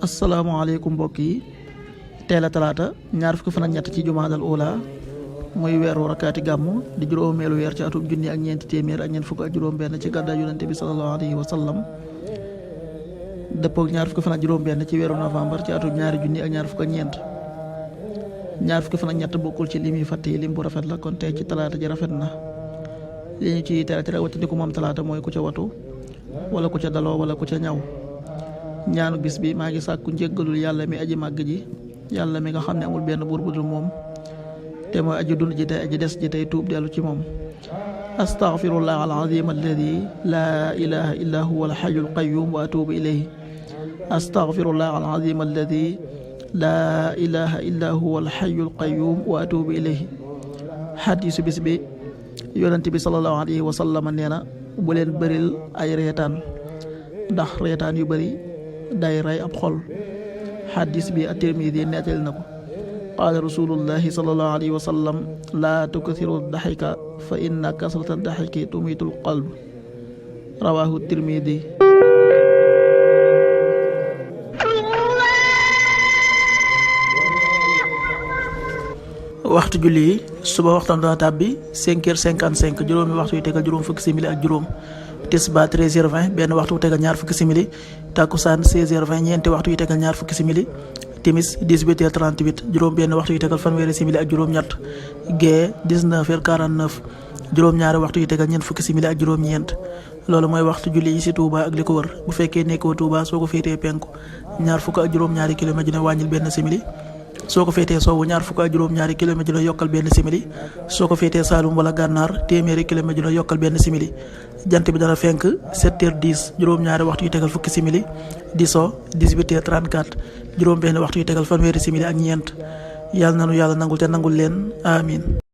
asalaamaaleykum mbokk yi teel a talaata ñaar fukki fan ak ñett ci jumaadal ula muy weeru rakkaati gàmmu di juróomeelu weer ci atum junni ak ñeenti téeméer ak ñeent fukk ak juróom benn ci gàddaay yonente bi sallallahu alayhi wa sallam dëppook ñaar fukki fan ak juróom benn ci weeru novembre ci atum ñaari junni ak ñaar fukk ak ñeent ñaar fukki fan ak ñett bokkul ci lim yi fàtte yi lim bu rafet la kon tey ci talaata ji rafet na li ñu ci tere wattandiku moom talaata mooy ku ca watu wala ku ca daloo wala ku ca ñaw ñaanu bis bi maa ngi sàkku njéggalul yàlla mi aji màgg ji yàlla mi nga xam ne amul benn buur bu dul moom te mooy aji dund ji tey aji des ji tey tuub dellu ci moom astaghfirullah alazim alladi laa ilaha illa huwa alxayyul qayyum wa atubu ilayhi astaghfirullah alazim alladi laa ilaha illa huwa alxayyul qayyum wa atubu ilayhi xadiisu bis bi yonent bi sallallahu alayhi wa sallam nee na bu leen bëril ay reetaan ndax reetaan yu bëri day rey ab xol xadis bi at-Tirmidi nettali na ko qaala rasulullahi sallallahu alayhi wa sallam laa tukathiru daxika fa inna kasrata daxiki tumiitul qalb rawahu Tirmidi. waxtu julli yi suba waxtaan dana tàbbi 5h55 juróomi waxtu yu tegal juróom fukki simili ak juróom tisbaar 13h20 benn waxtu wu tegal ñaar fukki simili takkusaan 16h20 ñeenti waxtu yu tegal ñaar fukki simili timis 18h38 juróom benn waxtu yu tegal fanweeri simili ak juróom ñett gee 19h49 juróom ñaari waxtu yu tegal ñeent fukki simili ak juróom ñeent loolu mooy waxtu julli yi ci Touba ak li ko wër bu fekkee nekkoo Touba soo ko féetee penku ñaar fukk ak juróom ñaari kilomètre dina wàññil benn simili soo ko féetee sowwu ñaar fukk ak juróom ñaari kilomètre dina yokkal benn simili soo ko féetee Saalum wala Gànnaar téeméeri kilomètre dina yokkal benn simili jant bi dana fenk 7h10 juróom ñaari waxtu yu tegal fukki simili di so 18h34 juróom benn waxtu yu tegal fanweeri simili ak ñeent yàlla nanu yàlla nangul te nangul leen amin